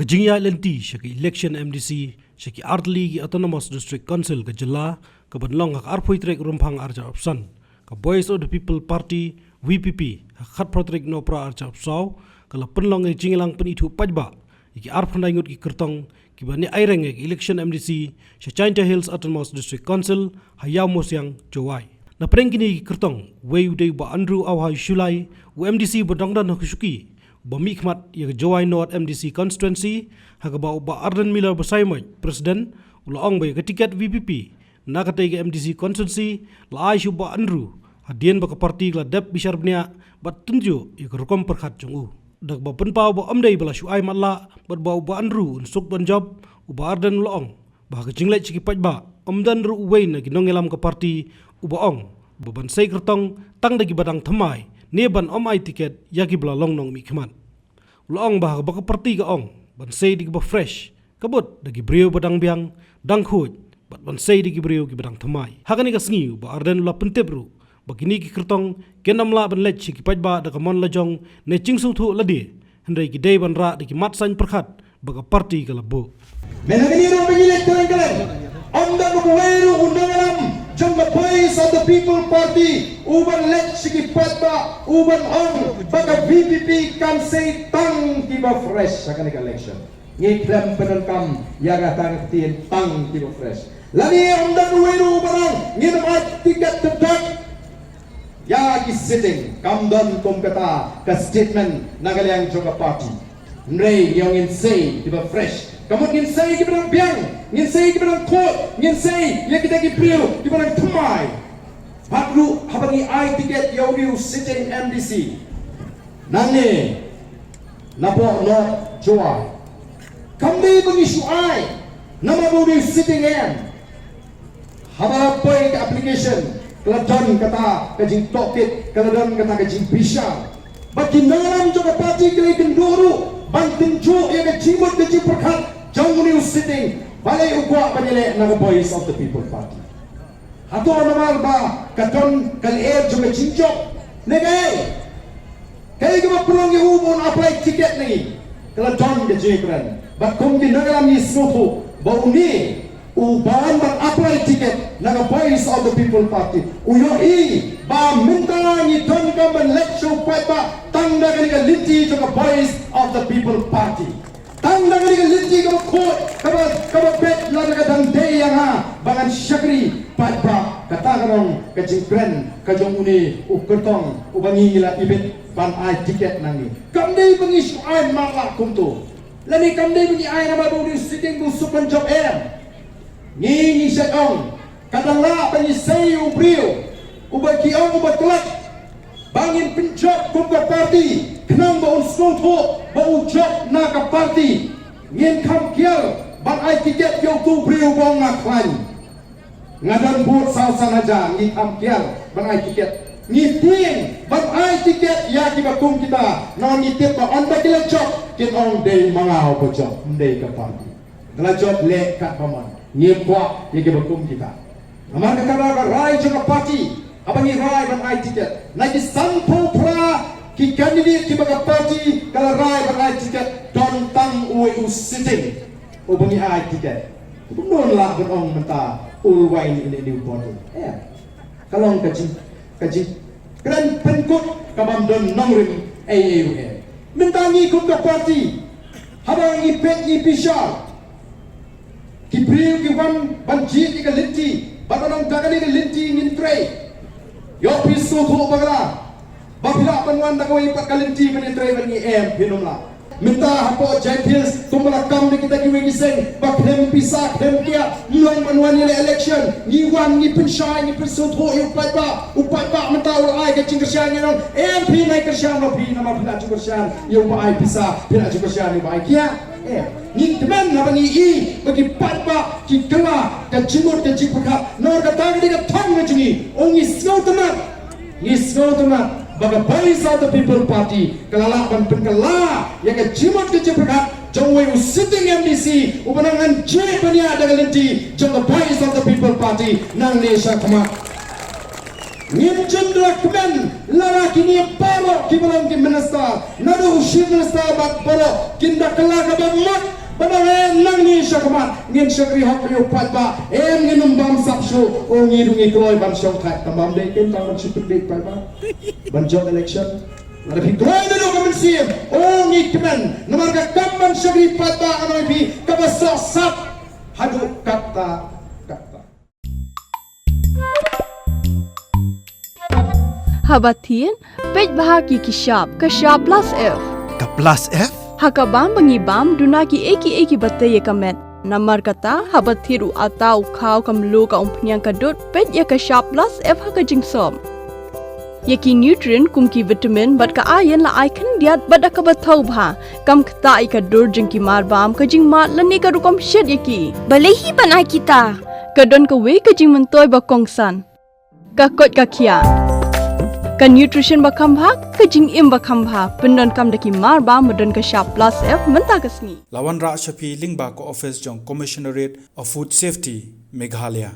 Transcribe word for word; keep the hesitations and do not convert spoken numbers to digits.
Jingïaid lynti sha ka election M D C sha ki artylli ki Autonomous District Council ka jylla, ka ban long ha ka arphew tarik Rymphang arhajar arphew san, ka Voice of the People Party, V P P, ha ka khatphew tarik Nohprah arhajar arphew saw, ka la pynlong ïa ka jingïalang pynithuh paidbah ïa ki arphew khyndai ngut ki kyrtong ki ban ïa aireng ïa ka election M D C sha Jaintia Hills Autonomous District Council ha Ïawmusiang, Jowai. Na pdeng kine ki kyrtong, uwei u dei u Bah Andrew Awhai Shullai, u M D C ba dang don ha ka shuki, uba mihkhmat ïa ka Jowai North M D C constituency, ha kaba u Bah Ardent Miller Basaiawmoit, President, u la ong ba ïa ka tiket V P P na katei ka M D C constituency la ai sha u Bah Andrew hadien ba ka party ka la dep bishar bniah bad tynjuh ïa ka rukom pyrkhat jong u. Da kaba pynpaw ba ym dei ba la shu ai matlah bad ba u Bah Andrew un suk ban jop, u Bah Ardent u la ong ba ha ka jingleit sha ki paidbah, ym don ruh uwei na ki nongïalam ka party uba ong ba ban sei kyrtong tang da kiba dang thymmai ne ban ym ai tiket ïa kiba la long nongmihkhmat. U la ong ba ha kaba ka party ka ong ban sei da kiba fresh, ka mut da ki briew ba dang biang, dang khuid, bad ban sei da ki briew kiba dang thymmai. Ha kane ka sngi u Bah Ardent u la pyntip ruh ba kine ki kyrtong kin ym lah ban leit sha ki paidbah da ka mon lajong ne jingsngewthuh lade, hynrei ki dei ban rah da ki mat saiñ pyrkhat ba ka party ka la buh. Mynta kane ruh ba ngi leit kren kren, ym don uwei ruh u nongïalam jong ka Voice of the People Party u ban leit sha ki paidbah u ban ong ba ka V P P kan sei tang kiba fresh ha kane ka election. Ngi khlem pyndonkam ïa kata ka ktien tang kiba fresh. Lane ym don uwei ruh uba ong ngin ym ai tiket tyrdoh ïa ki sitting. Kam don kum kata ka statement na ka liang jong ka party. Hynrei ngi ong ngin sei kiba fresh. Ka mut ngin sei kiba dang biang, ngin sei kiba dang khuid, ngin sei ïa kita ki briew kiba dang thymmai. Bad ruh haba ngi ai tiket ïa u sitting M D C nangne napoh North Jowai, kam dei ba ngi shu ai namar ba u dei u sitting M. Haba poi ka application ka la don kata ka jingtohkit, ka la don kata ka jingbishar. Bad ki nongïalam jong ka party ki la ïakynduh ruh ban tynjuh ïa ka jingmut ka jingpyrkhat jong une u sitting, balei u kwah ban ïaleh na ka Voice of the People Party. Hato namar ba ka don ka lyer jong ka jingjop ne kaei? Kaei kaba pynlong ïa u ba un apply ticket ne? Ka la don ka jingkren. Bad kum ki nongïalam ngi sngewthuh ba une u ba wan ban apply ticket na ka Voice of the People Party u ïohi ba mynta ngi donkam ban leit sha u paidbah tang da kane ka lynti jong ka Voice of the People Party. Tang da kane ka lynti kaba khuid, kaba, kaba beit, lada ka dang dei ïa nga ba ngan shakri paidbah, kata ka long ka jingkren ka jong une u kyrtong uba ngi la ibit ban ai ticket na ngi. Kam dei ba ngi shu ai matlah kumto. Lane kam dei ba ngi ai namar ba u dei u sitting ba u suk ban jop, em. Ngi, ngi shait ong, ka dang lah ba ngi sei u briew uba ki ong uba khlad ba ngin pynjop kum ka party khnang ba un sngewthuh ba u jop na ka party. Ngin kham kiar ban ai ticket ïa uto u briew ba ong nga khlaiñ, nga don vote saw san hajar, ngi kham kiar ban ai ticket. Ngi tieng ban ai ticket ïa kiba kum kita, namar ngi tip ba ynda ki la jop kin ong dei ma nga uba jop, ym dei ka party. Ka la jop leh katba mon. Ngim kwah ïa kiba kum kita. Namar kata ka rai jong ka party, haba ngi rai ban ai ticket, na ki sanphew phra ki candidate kiba ka party ka la rai ban ai ticket, don tang uwei u sitting uba ngi ai ticket. Kumno ngi lah ban ong mynta u wai ine ine u bottle? Em. Ka long ka jing, ka jingkren pynkut kabym don nongrim ei ei ruh, em. Mynta ngi kum ka party, haba ngi peit ngi bishar, ki briew ki wan ban jied ïa ka lynti, bad ban ong da kane ka lynti ngin trei. Ïoh phi sngewthuh bakla ba phi lah ban wan da kawei pat ka lynti ban ïatrei bad ngi, em, phin ym lah. Mynta hapoh Jaintia Hills kumba la kam na kita kiwei ki seng ba khlem pisa khlem kiad, ym long ban wan ïaleh election. Ngi wan ngi pynshai, ngi pynsngewthuh ïa u paidbah. U paidbah mynta u la ai ka jingkyrshan, ngi ong em, phi nai kyrshan ruh phi, namar phi la ju kyrshan ïa uba ai pisa, phi la ju kyrshan ïa uba ai kiad. Em, ngi kmen haba ngi i ba ki paidbah ki kylla ka jingmut ka jingpyrkhat. Namar kata ka dei ka thong ka jong ngi. U ngi sngewtynnat, ngi sngewtynnat ba ka Voice of the People Party ka la lah ban pynkylla ïa ka jingmut ka jingpyrkhat jong uwei u sitting M D C uba nang ngan jied bniah da ka lynti jong ka Voice of the People Party nangne shakhmat. Ngim ju da kmen lada kine baroh kiba long ki minister, naduh u Chief Minister bad baroh kin da kylla kaba mut Ba na wen lang ni sha khmat ngin shakri hok ïa u paidbah, em ngin ym bam sap shuh. O ngi ruh ngi kloi ban shong thait, tang bam dei kin tang ban shu pynbeit paidbah ban jop election. Lada phi kloi da dok ka mynsiem, o ngi kmen. Namar ka kam ban shakri paidbah, ngan ong ïa phi, kaba sah sap haduh katta katta. Haba thied, peit bha ki ki shap, ka shap plus F. Ka plus F? Ha ka bam ba ngi bam, duna ki ei ki ei ki ba tei ïa ka met. Namar kata, haba thied u atta, u khaw, ka mluh, ka umphniang, ka dud, peit ïa ka shap plus F ha ka jingsop. Ïa ki nutrient kum ki vitamin bad ka iron la ai khyndiat bad da kaba thaw bha. Kam ktah ïa ka dur jong ki mar bam, ka jingmad lane ka rukom shet ïa ki. Balei hi ban ai kita? Ka don kawei ka jingmyntoi ba kongsan. Ka koit ka khiah. Ka nutrition ba kham bha, ka jingim ba kham bha. Pyndonkam da ki mar bam ba don ka shap plus F mynta ka sngi. La wanrah sha phi lyngba ka office jong Commissionerate of Food Safety, Meghalaya.